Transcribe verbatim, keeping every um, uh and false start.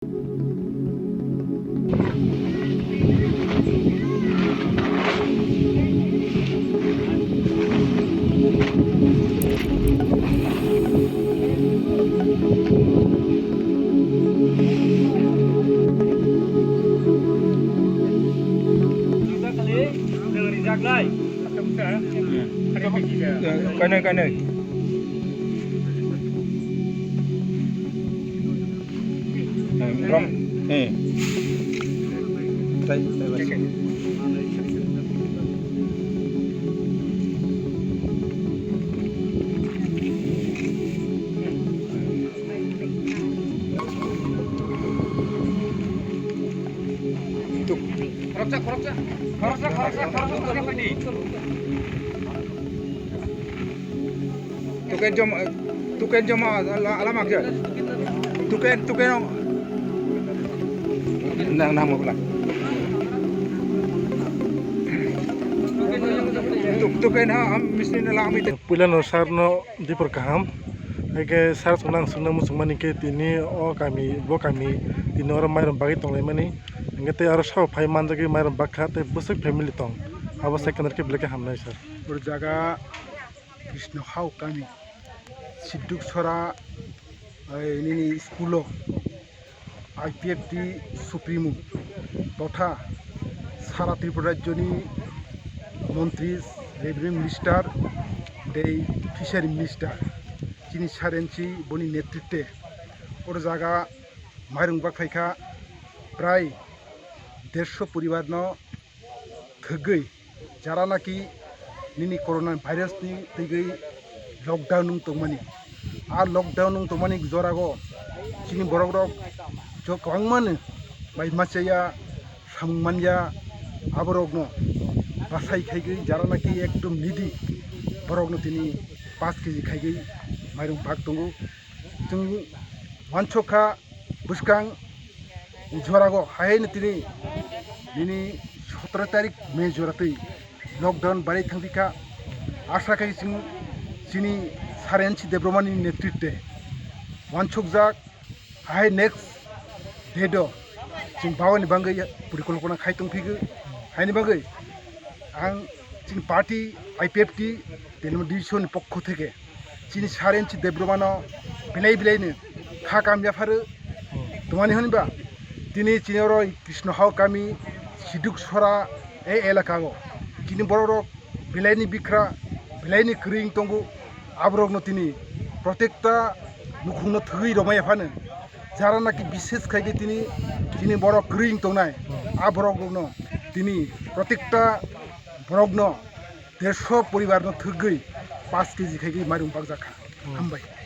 Kainwi, kainwi. Rom. Eh. Tai, tai, Tuken jom, tuken jom, ala, ala mak je. Tuken, tuken. Nang, nang mo pula. Tuk, tuken ha, am misni na la ami te. Puila no sar no dipor kaham. Eke sar sung nang sung nang musung mani ke tini o kami, bo kami, tini oro mairum bagwi tong lai mani. Hingke tei aro sabo phai manjagwi mairum bakha tei bwswk family tong. Abo secondary khe belai khe hamnai sir. O jaga Krishna Hao kami, Siduk Sora, ai, nini school o I P F T Supremo totha sara Tripura rajyoni montri, Revenue Minister tei Fishery Minister chini sarensi boni netritwe o jaga mairung bakhlaikha prai dersho poribar no thwgwi, jara naki nini corona virus ni twigwi lockdown wng tongmani. A lockdown wng tongmani jorago chini borok rok jo kwbangma no bai machaya samung manya, aborokno bwsai khaigwi jara naki ekdom needy borokno tini paanch K G khaigwi mairung bak tongo. Chwng uansukha bwskang jorago haino tini nini sotoro tarik May joratwi lockdown barai thangpikha. Asa khai chwng chini Sarensi Debbarmani netritwe uansukjak hai next date o chwng bawani bagwi porikolpona khai tongphigo. Haini bagwi ang chini party I P F T Telima division ni pokho theke chini Sarensi Debbarmano belai belaino kha kam yapharo. Tongmani hwnba tini chini oro Krishna Hao kami Siduk Sora e elaka o chini borok rok belaini bikra belaini kwrwi wng tongo. Aborokno tini protekta nukhungno thwgwi romai yaphano jara naki bishes khaikhe tini chini borok kwrwi wng tongnai a borok rokno tini protekta borokno dersho poribar no thwgwi paanch K G khaigwi mairung bakjakha. Hmm. Hambai.